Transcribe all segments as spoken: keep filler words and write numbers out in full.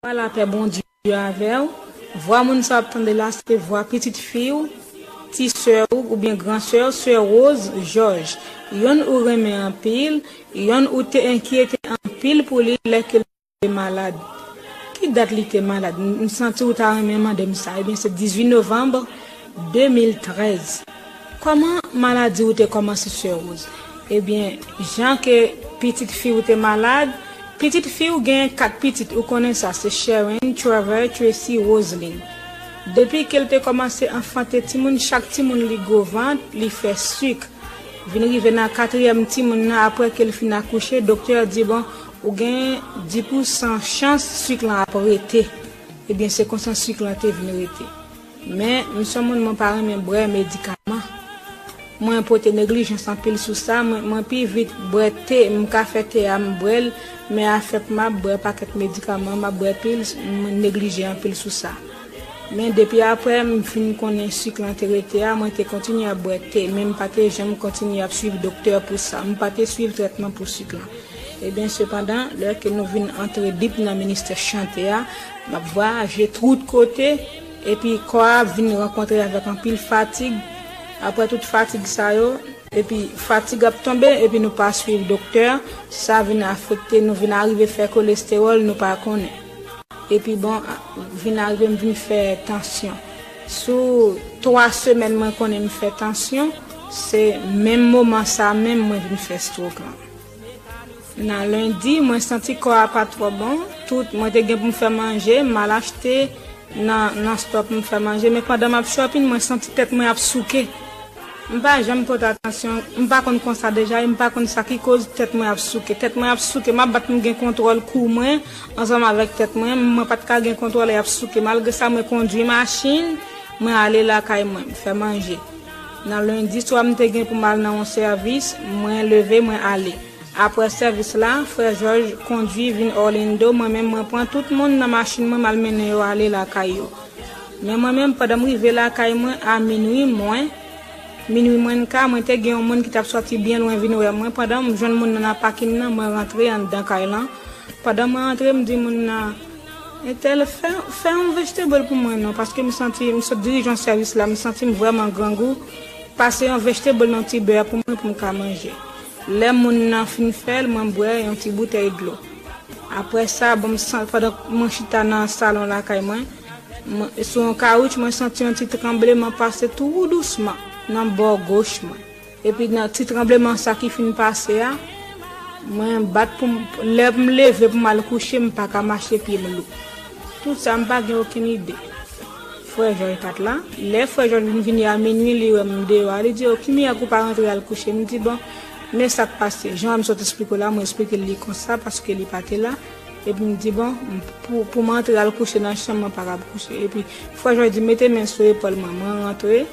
Lapè Bondye avè w. Vwa moun sa w ap tande la, se vwa pitit fi w, ti sè w, oubyen gran sè w, sè Rose Georges. Yonn ou renmen anpil, yonn ou te enkyete anpil pou li lè ke l te malad. Ki dat li te malad? M, m santi w ta renmen mande m sa. Ebyen, se dizuit novanm de mil trèz. Kòman maladi w te kòmanse, sè Rose? Ebyen, jan ke pitit fi w te malad, pitit fi w gen kat pitit, ou konnen sa, se Sharon, Trevor, Tracy, Roseline. Depi ke l te kòmanse anfante timoun, chak timoun li gwo vant, li fè sik. Vin rive nan katriyèm timoun nan, apre ke l fin akouche, doktè a di, bon, ou gen dis pousan chans sik lan ap rete. Ebyen, se konsa sik lan te vin rete. Men, m se yon moun, mwen pa renmen bwè medikaman. Mwen pote neglijans anpil sou sa. Mwen, mwen pi vit bwè te, m ka fè te a, m bwè l, men afè pou m ap bwè pakèt medikaman, m ap bwè pil, mwen neglije anpil sou sa. Men depi apre m fin konnen sik lan te rete a, mwen te kontinye ap bwè te, men m pa te janm kontinye ap swiv doktè pou sa. M pa te swiv trètman pou sik lan. Ebyen, sepandan, lè ke nou vin antre dip nan ministè chante a, m ap vwayaje tout kote, epi kò a vin rankontre avèk anpil fatig. Apre tout fatig sa yo, epi fatig ap tonbe, epi nou pa swiv doktè, sa vin afekte nou, vin arive fè kolestewòl, nou pa konnen. Epi bon, vin arive m vin fè tansyon. Sou twa semèn mwen konnen m fè tansyon, se menm moman sa menm mwen vin fè stroke lan. Nan lendi, mwen santi kò a pa twò bon. Tout, mwen te gen pou m fè manje, m al achte nan, nan stòp m fè manje. Men pandan m ap shopping, mwen santi tèt mwen ap souke. M pa janm pote atansyon, m pa konn konsa deja, e m pa konn sa ki koz tèt mwen ap souke. Tèt mwen ap souke, m ap bat pou m gen kontwòl kou mwen, ansanm avèk tèt mwen, mwen pa t ka gen kontwòl, e ap souke. Malgre sa, mwen kondwi machin, mwen ale lakay mwen, m fè manje. Nan lendi swa, m te gen pou m al nan yon sèvis, mwen leve, mwen ale. Apre sèvis la, frè Jòj kondwi vin Orlando, mwen menm mwen pran tout moun nan machin mwen, m al mennen yo ale lakay yo. Men mwen menm, pandan m rive lakay mwen a minwi mwen, minwi mwen ka, mwen te gen yon moun ki t ap sòti byen lwen vin wè mwen. Pandan m jwenn moun nan nan pakin nan, mwen rantre anndan kay lan. Pandan mwen rantre, m di moun nan, entèl, fè, fè yon vegetable pou mwen non, paske m santi, m sot dirije yon sèvis la, m santi m vrèman grangou. Pase yon vegetable nan ti bè pou mwen pou m ka manje. Lè moun nan fin fè l, mwen bwè yon ti boutèy dlo. Apre sa, bon, m san-, pandan mwen chita nan salon lakay mwen, mwen, sou yon kawouch, mwen santi yon ti tranbleman pase tou dousman nan bò goch mwen. Epi nan ti tranbleman sa ki fin pase a, mwen bat pou m, lè m leve pou m al kouche, m pa ka mache, pye m lou. Tout sa, m pa gen okenn ide. Frè Jòj pa t la. Lè frè Jòj vin vini a minwi, li wè m deyò a, li di, "O, ki mirak ou pa rantre al kouche?" M di, "Bon, men sa k pase." Jan m sot esplike w la, mwen esplike l li konsa, paske li pa te la. Epi m di, "Bon, m, pou, pou m antre al kouche nan chanm, mwen pa kab kouche." Epi frè Jòj di, "Mete men sou epòl mwen." Mwen rantre,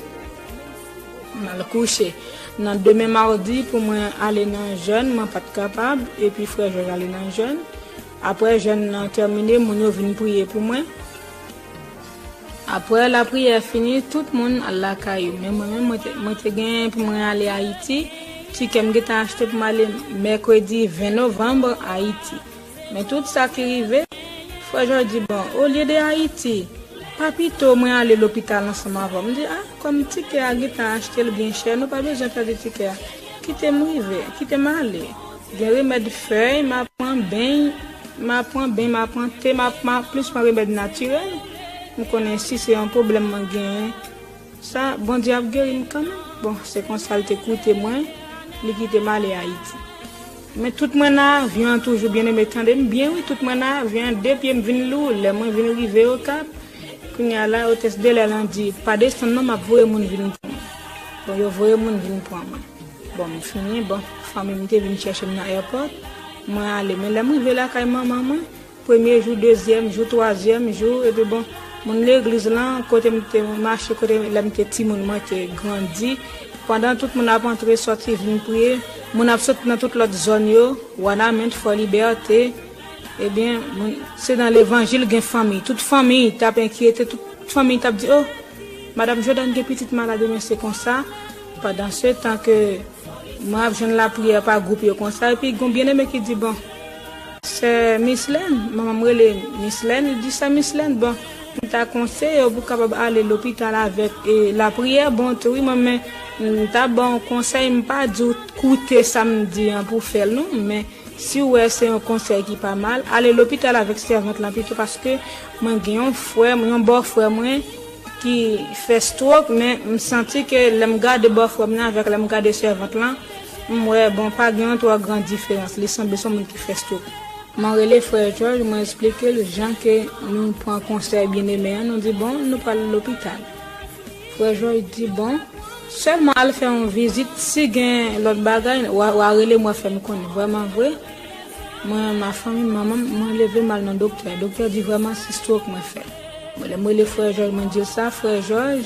m al kouche. Nan demen mawdi, pou mwen ale nan jèn, mwen pa t kapab. Epi frè Jòj ale nan jèn. Apre jèn nan tèmine, moun yo vin priye pou mwen. Apre lapriyè fini, tout moun al lakay yo. Men mwen menm, mwen te, mwen te gen pou mwen ale Ayiti. Tikè m gentan achte pou m ale mèkredi ven novanm Ayiti. Men tout sa ki rive, frè Jòj di, "Bon, olye de Ayiti, pa pito mwen ale lopital ansanm avè w?" M di, "A, kòm tikè a gentan achte l byen chè, nou pa bezwen pèdi tikè a. Kite m rive, kite m ale." Gen remèd fèy, m a pran beny, m a pran beny, m a pran te, m a, m a plis pran remèd natirèl. M konnen si se yon pwoblèm mwen genyen, sa, Bondye ap geri m kanmenm. Bon, se konsa l te koute mwen, li kite m ale Ayiti. Men tout mwen nan avyon an toujou, byeneme, tande m byen wi, tout mwen nan avyon an, de pye m vin lou, lè mwen vin rive Okap, kounye a la, otès de lè lan di, "Pa desann non, m ap voye moun vin pran mwen." Bon, yo voye moun vin pran mwen. Bon, m fini, bon, fanmi m te vin chèche m nan airport, mwen ale. Men lè m rive lakay manman mwen, premye jou, dezyèm jou, twazyèm jou, epi bon, moun legliz lan, kote m te mache, kote lè m te timoun, mwen te grandi. Pandan tout moun ap antre, sòti, vin priye, moun ap sot nan tout lòt zòn yo, Wanament, Fò Libète, ebyen, moun, se nan levanjil gen fanmi. Tout fanmi t ap enkyete, tout fanmi t ap di, "O, Madanm Jòdàn gen pitit malad, men se konsa." Pandan se tan ke mwen ap jwenn lapriyè pa gwoup yo konsa, epi gon byeneme ki di, "Bon, Sè Mislèn, manman m rele Mislèn, li di, "Sè Mislèn, bon, m ta konseye w pou w kapab ale lopital avèk, e, lapriyè." Bon, tou wi, mwen, men, m ta ba w konsèy, m pa di w koute sa m di an pou w fè l, non, men si w wè se yon konsèy ki pa mal, ale lopital avèk sèvant lan pito, paske mwen gen yon frè m, yon bòfrè mwen ki fè stroke, men m santi ke lè m gade bòfrè m nan avèk lè m gade sèvant lan, m wè, bon, pa gen yon twò gran diferans. Li sanble se yon moun ki fè stroke. Mwen rele frè Jòj, mwen eksplike l jan ke nou pran konsèy byeneme an, nou di, "Bon, nou pral lopital." Frè Jòj di, "Bon, sèlman al fè yon vizit, si gen lòt bagay, w a, w a rele m, w a fè m konnen." Vrèman vre, mwen, ma fanmi, manman m, mwen leve m al nan doktè. Doktè di, "Vrèman, se stroke mwen fè." Mwen, lè m rele frè Jòj, mwen di l sa, frè Jòj,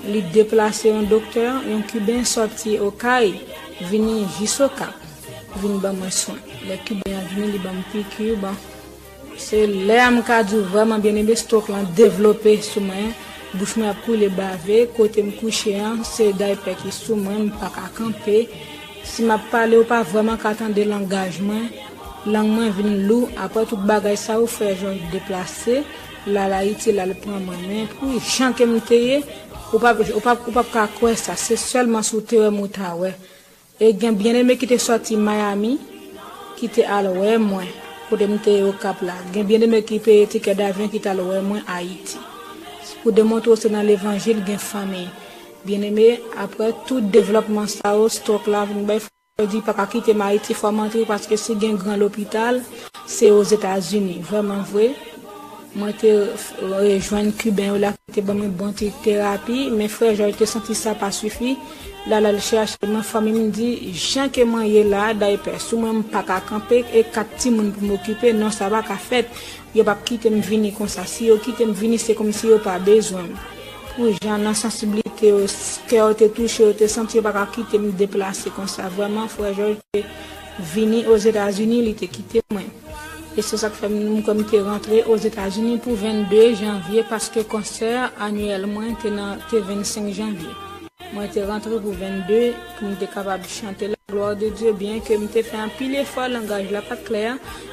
li deplase yon doktè, yon Kiben sòti Okay, vini jis Okap, vin ban mwen swen. Lè Kiben an vini, li ban m piki, bon. Se lè a m ka di w vrèman byeneme, stroke lan devlope sou mwen, bouch mwen ap koule bave, kote m kouche an, se daypè ki sou mwen, m pa ka kanpe. Si m ap pale, ou pa vrèman ka tande langaj mwen, lang mwen vin lou, apre tout bagay sa yo, frè Jòj deplase, l al Ayiti, l al pran mwen. Men pou jan ke m te ye, ou p ap, ou p ap, ou p ap ka kwè sa, se sèlman si w te wè m ou ta wè. E gen byeneme ki te sòti Miami, ki te al wè mwen, kote m te ye Okap la. Gen byeneme ki peye tikè davyon ki t al wè mwen Ayiti. Pou demontre w se nan levanjil gen fanmi. Byeneme, apre tout devlòpman sa yo, stroke la vin bay, frè Jòj di pa ka kite m Ayiti, fò m antre, paske si gen gran lopital, se Ozetazini. Vrèman vre, mwen te rejwenn Kiben yo la ki te ban mwen bon ti terapi, men frè Jòj te santi sa pa sifi. L al, al chèche mwen, fanmi m di, jan ke mwen ye la, daypè sou mwen, m pa ka kanpe, e kat timoun pou m okipe, non, sa pa ka fèt. Yo p ap kite m vini konsa. Si yo kite m vini, se kòmsi yo pa bezwen m. Pou jan nan sansiblite yo, s-, kè yo te touche, yo te santi yo pa ka kite m deplase konsa. Vrèman, frè Jòj te vini Ozetazini, li te kite mwen. E se sa k fè m, m kwè m te rantre Ozetazini pou vennde janvye, paske konsè anyèl mwen te nan, te vennsenk janvye. Mwen te rantre pou vennde, pou m te kapab chante la gloire de Dieu, byen ke m te fè anpil efò, langaj la pa t klè,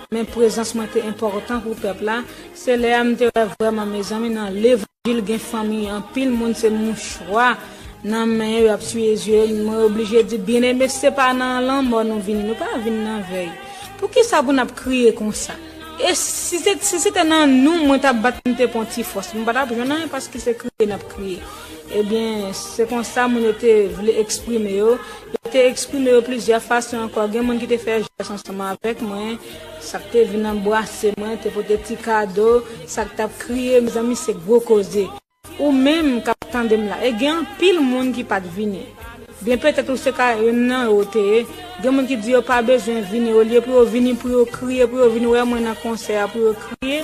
men prezans mwen te enpòtan pou pèp la. Se lè a m te wè vrèman, mezanmi, nan levanjil gen fanmi, anpil moun se mouchwa nan men yo, y ap siye zye yo, mwen oblije di, byeneme, se pa nan lanmò nou vini, nou pa vin nan vèy. Poukisa pou n ap kriye konsa? E si se, si se te nan nou, mwen t ap bat, m te pran ti fòs. M pa t ap jwenn anyen paske se kriye n ap kriye. Ebyen, se konsa moun yo te vle eksprime yo. Yo te eksprime yo plizyè fason ankò. Gen moun ki te fè jès ansanm avèk mwen. Sa k te vin anbrase mwen, te pote ti kado. Sa k t ap kriye, mezanmi, se gwo koze. Ou menm k ap tande m la, e gen anpil moun ki pa t vini. Byen petèt ou se ka youn nan yo te ye. Gen moun ki di yo pa bezwen vini, olye pou yo vini, pou yo kriye, pou yo vin wè mwen nan konsè a, pou yo kriye,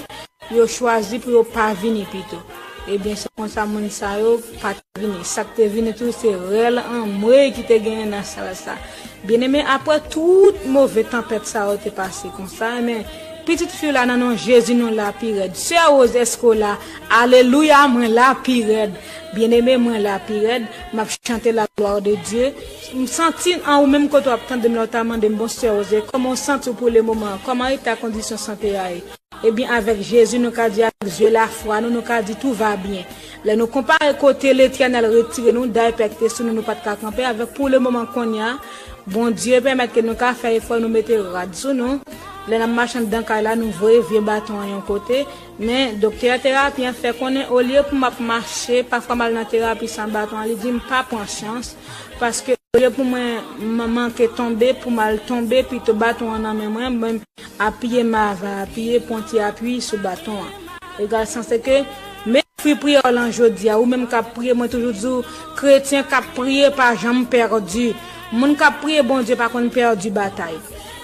yo chwazi pou yo pa vini pito. Ebyen, se konsa moun sa yo pa t vini. Sa k te vini tou, se rèl anmwey ki te genyen nan sal sa. Byeneme, apre tout move tanpèt sa yo te pase konsa, men pitit fi w la nan non Jezi, nou la pi rèd. Sè Rose, èske w la? Alelouya, mwen la pi rèd. Byeneme, mwen la pi rèd. M ap chante la gloire de Dieu. M santi an ou menm kote w ap tande m la, w ta mande m, "Bon, Sè Rose, kòman w santi w pou le moman an? Kòman eta kondisyon sante a ye?" Ebyen, avèk Jezi, nou ka di, avèk zye lafwa nou, nou ka di, "Tout va bien." Lè nou konpare kote Letènèl retire nou, daypè ki te sou nou, nou pa t ka kanpe avèk pou le moman kounye a, Bondye pèmèt ke nou ka fè efò, nou mete rad sou nou. Lè n ap mache anndan kay la, nou voye vye baton an yon kote. Men, doktè terapi an fè konnen, olye pou m ap mache, pafwa m al nan terapi san baton an, li di m pa pran chans, paske olye pou mwen m-, manke tonbe, pou m al tonbe, pito baton an nan men mwen, mwen apiye m ava apiye, pran ti api sou baton an. Egal sa, se ke, men fwi priyè w lan jodi a, ou menm k ap priye, mwen toujou di w, kretyen k ap priye pa janm pèdi. Moun k ap priye Bondye pa konn pèdi batay.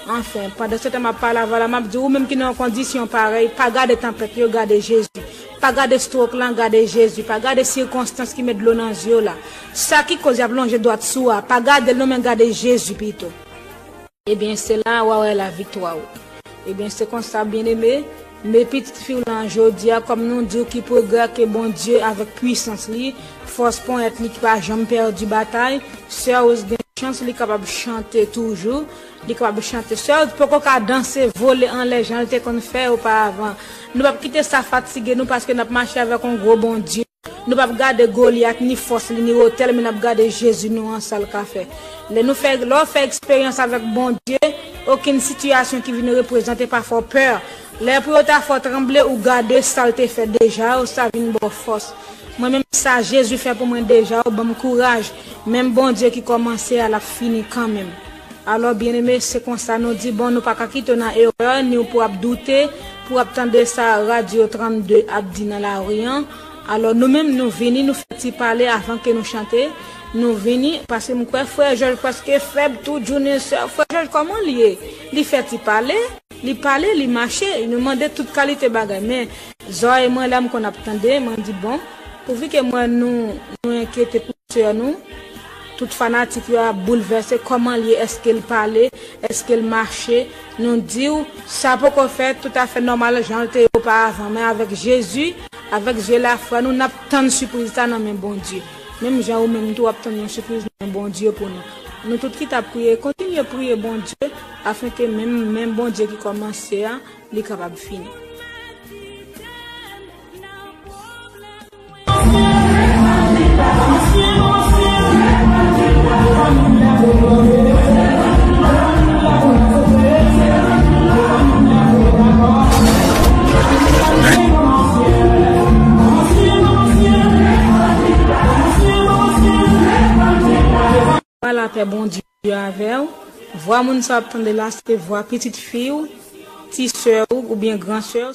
Anfen, pandan se tan m ap pale avè w la, m ap di w, ou menm ki nan yon kondisyon parèy, pa gade tanpèt yo, gade Jezi. Pa gade stroke lan, gade Jezi. Pa gade sikonstans ki met dlo nan zye w la. Sa ki koz y ap lonje dwat sou a, pa gade l non, men gade Jezi pito. Ebyen, se la w a wè laviktwa w. Ebyen, se konsa, byeneme, men pitit fi w lan jodi a, kòm nou di w ki pwogrè ke Bondye avèk pwisans li, fòs ponyèt li ki pa janm pèdi batay, sè Rose gen chans, li kapab chante toujou. Li kapab chante. Sè w poko ka danse, vole anlè jan l te konn fè oparavan. Nou p ap kite sa fatige nou paske n ap mache avèk yon gwo Bondye. Nou p ap gade Golyat, ni fòs li, ni wotè l, men n ap gade Jezi nou an, sa l ka fè. Lè nou fè, lè w fè eksperyans avèk Bondye, okenn sitiyasyon ki vin reprezante pa fè w pè. Lè pou yo ta fè w tranble, ou gade sa l te fè deja, ou sa vin ba w fòs. Mwen menm sa Jezi fè pou mwen deja, ou ban m kouraj. Menm Bondye ki kòmanse a, l ap fini kanmenm. Alò, byeneme, se konsa nou di, bon, nou pa ka kite w nan erè, ni w pou ap doute, pou w ap tande sa Radyo trannde ap di nan lari an. Alò, nou menm, nou vini, nou fè ti pale avan ke nou chante. Nou vini, paske m kwè frè Jòj prèske fèb tou, Junior sè. Frè Jòj, kòman l ye? Li fè ti pale, li pale, li mache, nou mande tout kalite bagay. Men, zòrèy mwen la, m konn ap tande, mwen di, bon, pouvi ke mwen nou, nou enkyete pou sè nou, tout fanatik yo ap boulvèse, kòman l ye, èske l pale, èske l mache, nou di w, sa poko fèt toutafè nòmal jan l te ye oparavan, men avèk Jezi, avèk zye lafwa nou, n ap tann sipriz sa nan men Bondye. Menm jan ou menm tou w ap tann yon sipriz nan men Bondye pou nou. Nou tout ki t ap priye, kontinye priye Bondye, afenke menm, menm Bondye ki kòmanse a, li kapab fini. Lapè Bondye avè w. Vwa moun sa w ap tande la, se vwa pitit fi w, ti sè w oubyen gran sè w.